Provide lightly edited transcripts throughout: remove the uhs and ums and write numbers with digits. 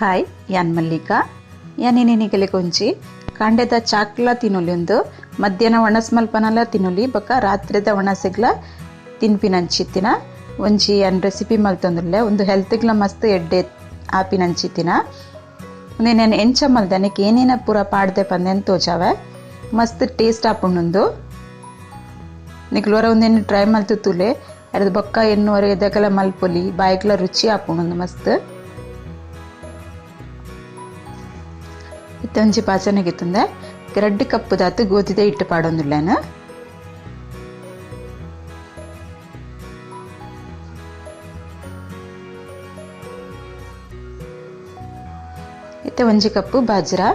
Hi, ಯಾನ್ ಮಲ್ಲಿಕಾ. ಯಾನ್ ಕೊಂಚಿ ಕಾಂಡೆದ ಚಾಕ್ಲ ತಿನ್ನೊಲಿ ಒಂದು ಮಧ್ಯಾಹ್ನ ಒಣಸ್ ಮಲ್ಪನಲ ತಿನ್ನೊಲಿ ಬೊಕ್ಕ ರಾತ್ರಿದ ಒಣಸೆಗ್ಲ ತಿನ್ಪಿನಂಚಿತ್ತಿನ ಒಂಜಿ ಯಾನ್ ರೆಸಿಪಿ ಮಲ್ತೊಂದುಲ್ಲೆ. ಒಂದು ಹೆಲ್ತ್ಗ್ಲ ಮಸ್ತ್ ಎಡ್ಡೆ ಆಪಿನಂಚಿತ್ತಿನ ಉಂದೆನ್ ಯಾನ್ ಎಂಚ ಮಲ್ದನೆಕ್ ಏನೇನ ಪೂರ ಪಾಡ್ದೆ ಪಂದೆನ್ ತೋಜಾವೆ. ಮಸ್ತ್ ಟೇಸ್ಟ್ ಆಪುಂಡುಂದು. ನಿಕ್ಲ್ ಒರ ಉಂದೆನ್ ಟ್ರೈ ಮಲ್ತ್ ತೂಲೆ. ಅರ್ದ್ ಬೊಕ್ಕ ಎನ್ನುವರೆ ಎದಕಲ ಮಲ್ಪೊಲಿ ಬಾಯಿಗ್ಲ ರುಚಿ ಆಪುಂಡುಂದು ಮಸ್ತ್. ಇತ್ತೆ ಒಂಜಿ ಬಾಜನಗೆ ತುಂದೆ 2 ಕಪ್ ದಾತ್ ಗೋಧಿದ ಹಿಟ್ಟು ಪಾಡೊಂದುಲ್ಲೆನ್. ಇತ್ತೆ 1 ಕಪ್ ಬಾಜ್ರಾ,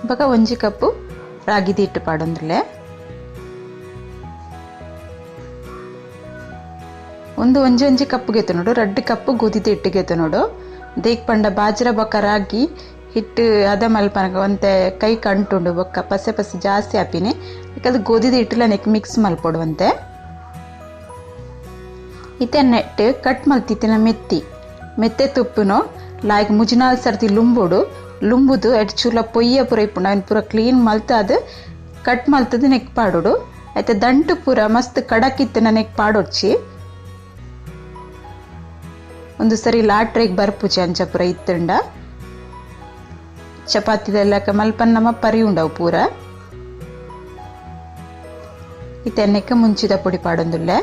ಬೊಕ 1 ಕಪ್ ರಾಗಿದ ಹಿಟ್ಟು ಪಾಡೊಂದುಲ್ಲೆ. ಒಂದು ಒಂಜಿ ಒಂಜಿ ಕಪ್ ಗೆತ್ತು ನೋಡು, 2 ಕಪ್ ಗೋಧಿದ ಹಿಟ್ಟು ಗೆತ್ತು ನೋಡು. ದೇಕ್ ಪಂಡ ಬಾಜ್ರಾ ಬೊಕ್ಕ ರಾಗಿ ಹಿಟ್ಟು ಅದ ಮಲ್ಪನಗ ಒಂತೆ ಕೈ ಕಂಟುಂಡು ಬೊಕ್ಕ ಪಸೆ ಪಸೆ ಜಾಸ್ತಿ ಆಪಿನಿ. ಯಾಕಂದ್ರೆ ಗೋಧಿದ ಹಿಟ್ಟುಲ ನೆಕ್ ಮಿಕ್ಸ್ ಮಲ್ಪೊಡು ಒಂತೆ. ಇತ್ತೆ ನೆಟ್ ಕಟ್ ಮಲ್ತಿತ್ತಿನ ಮೆತ್ತಿ ಮೆತ್ತೆ ತುಪ್ಪುನು ಲಾಯ್ಕ್ ಮುಜಿನಾಲ್ ಸರ್ತಿ ಲುಂಬುಡು ಲುಂಬುದು ಎಡ್ ಚೂಲ ಪೊಯ್ಯ ಪೂರ ಇಪ್ಪುಂಡು ಅವನ್ ಪೂರ ಕ್ಲೀನ್ ಮಲ್ತ ಅದು ಕಟ್ ಮಲ್ತದ ನೆಕ್ ಪಾಡೋಡು. ಐತೆ ದಂಟು ಪೂರ ಮಸ್ತ್ ಕಡಕ್ ಇತ್ತಿನ ನೆಕ್ ಪಾಡೊಡ್ಚಿ. ಒಂದು ಸರಿ ಲಾಟ್ರೆಗ್ ಬರ್ಪುಜಿ ಅಂಚ ಪೂರ ಇತ್ತುಂಡ ಚಪಾತಿದೆಲ್ಲ ಮಲ್ಪನ್ ನಮ್ಮ ಪರಿ ಉಂಡವು ಪೂರ. ಇತ್ತೆ ನೆಕ್ ಮುಂಚಿದ ಪುಡಿ ಪಾಡೊಂದುಲ್ಲೆ.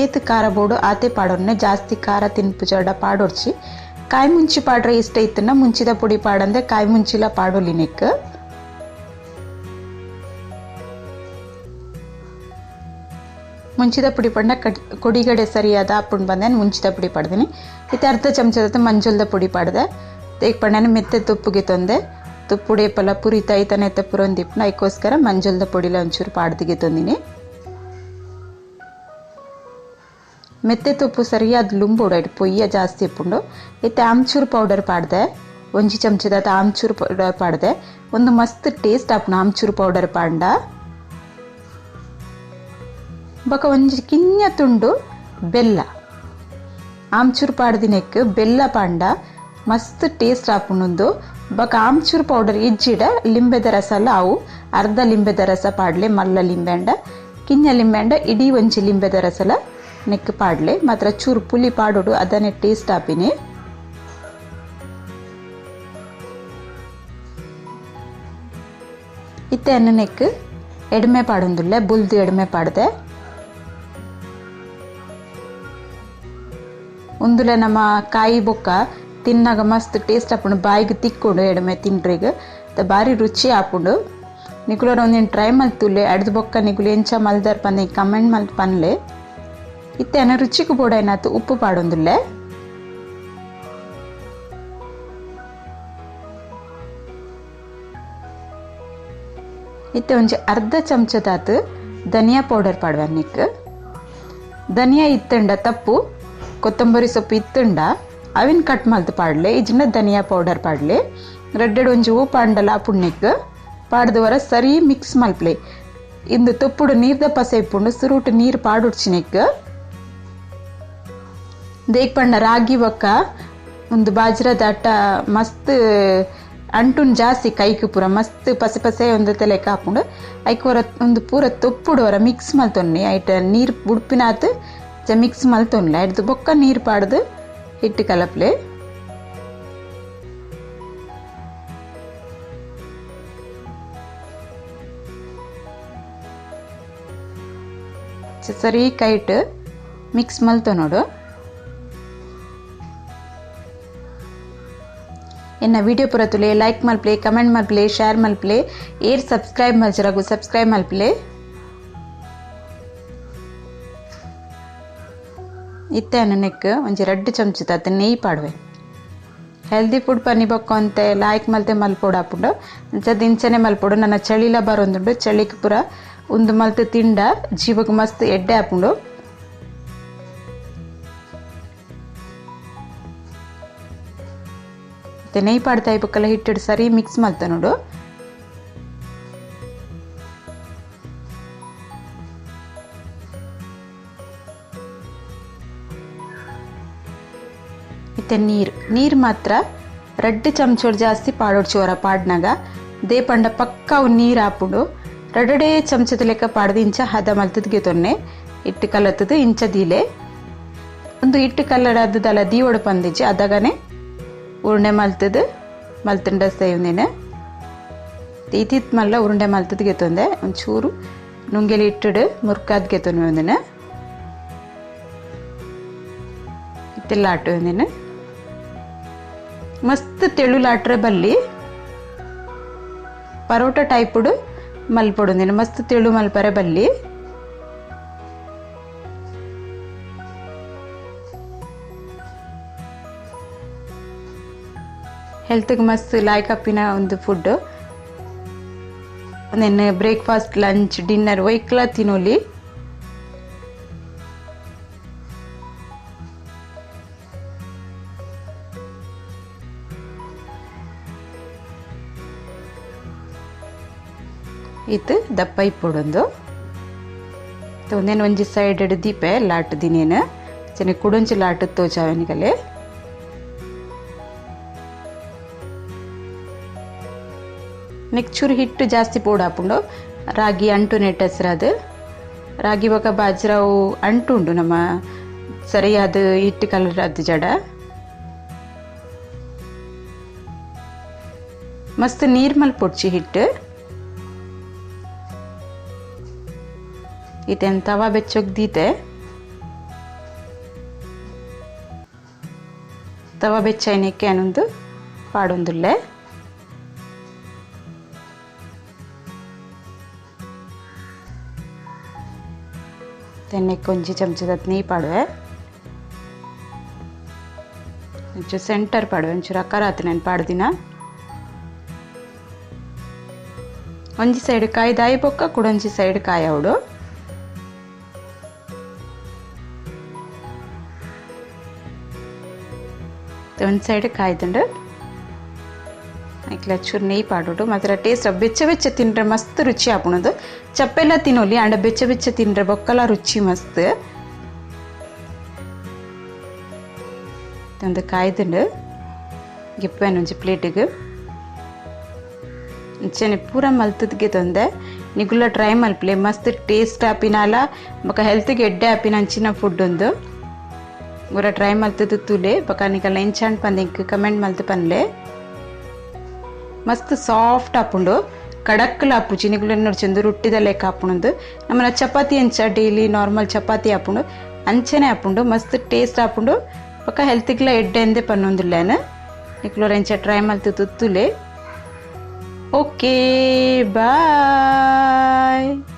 ಏತ್ ಖಾರ ಬೋಡು ಆತೆ ಪಾಡೊನ್ನೆ, ಜಾಸ್ತಿ ಖಾರ ತಿನ್ಪುಜಾಡ ಪಾಡೊಡ್ಚಿ. ಕಾಯಿ ಮುಂಚಿ ಪಾಡ್ರೆ ಇಷ್ಟ ಇತ್ತನ್ನ ಮುಂಚಿದ ಪುಡಿ ಪಾಡಂದೆ ಕಾಯಿ ಮುಂಚಿಲ ಪಾಡೊಲಿ ನೆಕ್. ಮುಂಚಿದ ಪುಡಿ ಪಂಡ ಕೊಡಿಗಡೆ ಸರಿಯಾದ ಆಪುಂಡು ಬಂದೆ ಮುಂಚಿದ ಪುಡಿ ಪಾಡ್ದಿನಿ. ಇತ್ತೆ ಅರ್ಧ ಚಮಚದ ಮಂಜುಲ್ದ ಪುಡಿ ಪಾಡ್ದೆ. ತೇಕ್ ಪಂಡನೆ ಮೆತ್ತೆ ತುಪ್ಪುಗೆ ತೊಂದೆ ತುಪ್ಪುಡೆ ಪಲ ಪುರಿ ತೈತನೆ ಪುರೊಂದಿಪ್ಪುನ ಐಕೋಸ್ಕರ ಮಂಜುಲ್ದ ಪುಡಿಲ ಒಂಚೂರು ಪಾಡ್ದಿಗೆ ತೊಂದಿನಿ. ಮೆತ್ತೆ ತುಪ್ಪು ಸರಿಯಾದ ಲುಂಬೋಡು ಇಟ್ಟು ಪೊಯ್ಯ ಜಾಸ್ತಿ ಇಪ್ಪುಂಡು. ಇತ್ತೆ ಆಮ್ಚೂರು ಪೌಡರ್ ಪಾಡ್ದೆ, 1 ಚಮಚದ ಆಮ್ಚೂರು ಪೌಡರ್ ಪಾಡ್ದೆ. ಒಂದು ಮಸ್ತ್ ಟೇಸ್ಟ್ ಆಪುಂಡು ಆಮ್ಚೂರು ಪೌಡರ್ ಪಾಂಡ. ಬೊಕ ಒಂಜಿ ಕಿನ್ಯ ತುಂಡು ಬೆಲ್ಲ ಆಮ್ಚೂರು ಪಾಡ್ದಿನೆಕ್ ಬೆಲ್ಲ ಪಾಂಡ ಮಸ್ತ್ ಟೇಸ್ಟ್ ಆಪುಂಡು. ಬೊಕ ಆಮ್ಚೂರು ಪೌಡರ್ ಇಜ್ಜಿಡ ಲಿಂಬೆದ ರಸ ಎಲ್ಲ ಅವು ಅರ್ಧ ಲಿಂಬೆದ ರಸ ಪಾಡ್ಲೆ, ಮಲ್ಲ ಲಿಂಬೆಂಡ ಕಿನ್ಯ ಲಿಂಬೆಂಡ ಇಡೀ ಒಂಜಿ ಲಿಂಬೆದ ರಸಲ ನೆಕ್ ಪಾಡ್ಲೆ. ಮಾತ್ರ ಚೂರು ಪುಲಿ ಪಾಡೋಡು ಅದನ್ನೇ ಟೇಸ್ಟ್ ಆಪಿನಿ. ಇತ್ತೆ ಅನ್ನ ನೆಕ್ ಎಡ್ಮೆ ಪಾಡೊಂದುಲ್ಲೆ, ಬುಲ್ದು ಎಡ್ಮೆ ಪಾಡ್ದೆ. ಉಂದುಲೆ ನಮ್ಮ ಕಾಯಿ ಬೊಕ್ಕ ತಿನ್ನಾಗ ಮಸ್ತ್ ಟೇಸ್ಟ್ ಆಪುಂಡು, ಬಾಯಿಗೆ ತಿಕ್ಕೊಂಡು ಎಡ್ಮೆ ತಿಂಡ್ರಿಗ್ ಬಾರಿ ರುಚಿ ಆಪುಂಡು. ನಿಕುಲರ ಒಂದಿನ ಟ್ರೈ ಮಲ್ತುಲ್ಲೆ. ಅಡ್ದು ಬೊಕ್ಕ ನಿಕುಲು ಎಂಚ ಮಲ್ದರ್ ಪಂದೆ ಕಮೆಂಟ್ ಮಲ್ತ್ ಪನ್ಲೆ. ಇತ್ತೆ ಅನ್ನ ರುಚಿಗೆ ಬೋಡೈನಾತು ಉಪ್ಪು ಪಾಡೊಂದುಲ್ಲೆ. ಇತ್ತೆ ಒಂಜಿ ಅರ್ಧ ಚಮಚದಾತು ಧನಿಯಾ ಪೌಡರ್ ಪಾಡುವ ನಿಕ್. ಧನಿಯಾ ಇತ್ತಂಡ ತಪ್ಪು ಕೊತ್ತಂಬರಿ ಸೊಪ್ಪು ಇತ್ತಂಡ ಅವಿನ ಕಟ್ ಮಲ್ತ್ ಪಾಡ್ಲೆ, ಇಜ್ಜಿಂಡ ಧನಿಯಾ ಪೌಡರ್ ಪಾಡ್ಲೆ. ರಡ್ಡೆಡ್ ಒಂಜಿ ಹೂ ಪಾಂಡಲ ಪುಣ್ಯಕ್ ಪಾಡ್ದವರ ಸರಿ ಮಿಕ್ಸ್ ಮಲ್ಪ್ಲೆ. ಇಂದು ತೊಪ್ಪುಡು ನೀರ್ದ ಪಸೆ ಇಪ್ಪುಂಡು ಸುರುಟು ನೀರು ಪಾಡುಡ್ಚಿನೆಕ್. ದೇಕ್ ಪಂಡ ರಾಗಿ ಬೊಕ್ಕ ಒಂದು ಬಾಜ್ರದ ಅಟ್ಟ ಮಸ್ತ್ ಅಂಟುನ್ ಜಾಸ್ತಿ ಕೈಕ್ ಪೂರ ಮಸ್ತ್ ಪಸೆ ಪಸೆ ಒಂದು ತಲೆಕ್ ಹಾಪುಂಡು. ಐಕ್ ಹೊರ ಒಂದು ಪೂರ ತೊಪ್ಪುಡು ಹೊರ ಮಿಕ್ಸ್ ಮಲ್ತೊನ್ನಿ. ಐಟ ನೀರು ಬುಡ್ಪಿನಾತ್ ಮಿಕ್ಸ್ ಮಲ್ತೊನ್ಲೆ. ಐಡ್ದು ಬೊಕ್ಕ ನೀರು ಪಾಡ್ದು ಹಿಟ್ಟು ಕಲಪ್ಲೆ. ಸರಿ ಕೈಟ್ ಮಿಕ್ಸ್ ಮಲ್ತೊ ನೋಡು. ಎನ್ನ ವಿಡಿಯೋ ಪೂರ ತುಲೆ ಲೈಕ್ ಮಲ್ಪ್ಲೆ, ಕಮೆಂಟ್ ಮಲ್ಪ್ಲೆ, ಶೇರ್ ಮಲ್ಪ್ಲೆ. ಏರ್ ಸಬ್ಸ್ಕ್ರೈಬ್ ಮಲ್ಚರಗು ಸಬ್ಸ್ಕ್ರೈಬ್ ಮಲ್ಪ್ಲೆ. ಇತ್ತೆ ನೆಕ್ ಒಂಜಿ 2 ಚಮಚದ ನೆಯ್ಯಿ ಪಾಡುವೆ. ಹೆಲ್ದಿ ಫುಡ್ ಪನಿ ಬೊಕ್ಕ ಅಂತೆ ಲಾಯ್ಕ್ ಮಲ್ತೆ ಮಲ್ಪೊಡು ಆಪುಂಡು. ಅಂಚ ದಿಂಚನೆ ಮಲ್ಪೊಡು. ನನ್ನ ಚಳಿಲ ಬರೊಂದುಂಡು, ಚಳಿಕ್ ಪೂರ ಉಂದು ಮಲ್ತ್ ತಿಂಡ ಜೀವಕ್ಕೆ ಮಸ್ತ್ ಎಡ್ಡೆ ಆಪುಂಡು. ನೆಯ್ಯಿ ಪಾಡ್ತಾ ಬೊಕ್ಕಲ ಹಿಟ್ಟು ಸರಿ ಮಿಕ್ಸ್ ಮಲ್ತ ನೋಡು. ಇತ್ತೆ ನೀರು ನೀರು ಮಾತ್ರ 2 ಚಮಚೋಡು ಜಾಸ್ತಿ ಪಾಡೋಡು ಚೋರ ಪಾಡ್ನಾಗ ದೇಪಂಡ ಪಕ್ಕ ಅವು ನೀರು ಆಪುಂಡು 2 ಚಮಚದ ಲೆಕ್ಕ ಪಾಡ್ದು ಇಂಚ ಹದ ಮಲ್ತದ ಗೆತೊನ್ನೆ ಇಟ್ಟು ಕಲತ್ತದು ಇಂಚ ದೀಲೆ ಒಂದು ಇಟ್ಟು ಕಲ್ಲಡದಲ್ಲ ದೀವಡು ಪಂದಿಜ್ಜಿ ಅದಗನೆ ಉರುಂಡೆ ಮಲ್ತದು ಮಲ್ತಂಡ ಸೇವನೇನೆ ತೀತಿತ್ ಮಲ್ಲ ಉರುಂಡೆ ಮಲ್ತದ ಗೆತೊಂದೆ ಒಂಚೂರು ನುಂಗೆಲಿ ಇಟ್ಟುಡು ಮುರ್ಕಾದ್ ಗೆತೊನ್ವೆ ಒಂದಿನ ಇತ್ತೆಲ್ಲ ಆಟು ಒಂದಿನ ಮಸ್ತ್ ತೆಳು ಲಾಟ್ರೆ ಬಲ್ಲಿ ಪರೋಟ ಟೈಪುಡು ಮಲ್ಪೊಡು ಮಸ್ತ್ ತೆಳು ಮಲ್ಪರೆ ಬಲ್ಲಿ ಹೆಲ್ತ್ಗೆ ಮಸ್ತ್ ಲಾಯ್ಕ್ ಅಪ್ಪಿನ ಒಂದು ಫುಡ್ ಒಂದೇನು ಬ್ರೇಕ್ಫಾಸ್ಟ್ ಲಂಚ್ ಡಿನ್ನರ್ ಒಯ್ಕ್ಲ ತಿನ್ನೋಲಿ ಇತ್ತು ದಪ್ಪ ಇಪ್ಪೊಡೊಂದು ಒಂದೇನು ಒಂಜಿ ಸೈಡ್ ದೀಪೆ ಲಾಟ್ ದಿನೇನು ಚೆನ್ನ ಕುಡೊಂಚಿ ಲಾಟ್ ತೋಚಾವನಿಗಲೆ ನೆಕ್ಚೂರು ಹಿಟ್ಟು ಜಾಸ್ತಿ ಪೋಡಾಪುಂಡು ರಾಗಿ ಅಂಟು ನೆಟ್ಟಸ್ರದು ರಾಗಿ ಬೊಕ ಬಾಜ್ರಾವು ಅಂಟುಂಡು ನಮ್ಮ ಸರಿಯಾದ ಹಿಟ್ಟು ಕಲರ್ ಅದು ಜಡ ಮಸ್ತ್ ನೀರು ಮಲ್ಪೊಡ್ಚಿ ಹಿಟ್ಟು ಇತೆನ್ ತವಾ ಬೆಚ್ಚೋಗ್ ದೀತೆ ತವಾ ಬೆಚ್ಚೈನಕ್ಕೆ ಅನ್ನೊಂದು ಪಾಡೊಂದುಲ್ಲೆ ತೆನ್ನೆ ಕೊಂಚ ಚಮಚದ ನೆಯ್ಯಿ ಪಾಡುವೆ ಒಂಚೂರು ಸೆಂಟರ್ ಪಾಡುವೆ ಒಂಚೂರು ಅಕ್ಕಾರ ಆತು ನಾನು ಪಾಡ್ದಿನ ಒಂಜಿ ಸೈಡ್ ಕಾಯಿ ದಾಯಿ ಬೊಕ್ಕ ಕುಡೊಂಜಿ ಸೈಡ್ ಕಾಯಿ ಅವಡು ಒಂದು ಸೈಡ್ ಕಾಯ್ದುಂಡು ಐಕ್ಲ ಚೂರು ನೆಯ್ಯಿ ಪಾಡೋಡು ಮಾತ್ರ ಟೇಸ್ಟ್ ಬೆಚ್ಚ ಬೆಚ್ಚ ತಿಂದ್ರೆ ಮಸ್ತ್ ರುಚಿ ಆಪುಣದು ಚಪ್ಪೆಲ್ಲ ತಿನ್ನೋಲಿ ಅಂಡ ಬೆಚ್ಚ ಬೆಚ್ಚ ತಿಂದ್ರೆ ಬೊಕ್ಕಲ ರುಚಿ ಮಸ್ತ್ ಒಂದು ಕಾಯ್ದುಂಡು ಗಿಪ್ಪೇನು ಒಂಜಿ ಪ್ಲೇಟಿಗೆ ಅಂಚನೆ ಪೂರ ಮಲ್ತದ್ಗೆ ತೊಂದೆ ನಿಗುಲ ಟ್ರೈ ಮಲ್ಪಲೆ ಮಸ್ತ್ ಟೇಸ್ಟ್ ಆಪಿನಾಲ ಬೊಕ ಹೆಲ್ತ್ಗೆ ಎಡ್ಡೆ ಆಪಿನ ಅಂಚಿನ ಫುಡ್ ಒಂದು ಗುರ ಟ್ರೈ ಮಲ್ತದ ತೂಲೆ ಬೊಕ ನಿಕಲ್ನ ಎಂಚಾಂಡ್ ಪಂದ್ ಕಮೆಂಟ್ ಮಲ್ತು ಪನ್ಲೆ ಮಸ್ತ್ ಸಾಫ್ಟ್ ಆಪುಂಡು ಕಡಕ್ಲ ಆಪುಜಿ ನಿಗುಲ ನೋಡ್ಚಂದು ರೊಟ್ಟಿದ ಲೆಕ್ಕ ಆಪುಂಡು ನಮ್ಮನ ಚಪಾತಿ ಅಂಚ ಡೈಲಿ ನಾರ್ಮಲ್ ಚಪಾತಿ ಆಪುಂಡು ಅಂಚನೆ ಆಪುಂಡು ಮಸ್ತ್ ಟೇಸ್ಟ್ ಆಪುಂಡು ಬೊಕ ಹೆಲ್ತ್ಗ್ಲ ಎಡ್ಡೆ ಎಂದೆ ಪನ್ನೊಂದುಲ್ಲೇನ ನಿಕ್ಲೋರ ಎಂಚ ಟ್ರೈ ಮಲ್ತು ತುತ್ತುಲೆ. Okay, bye.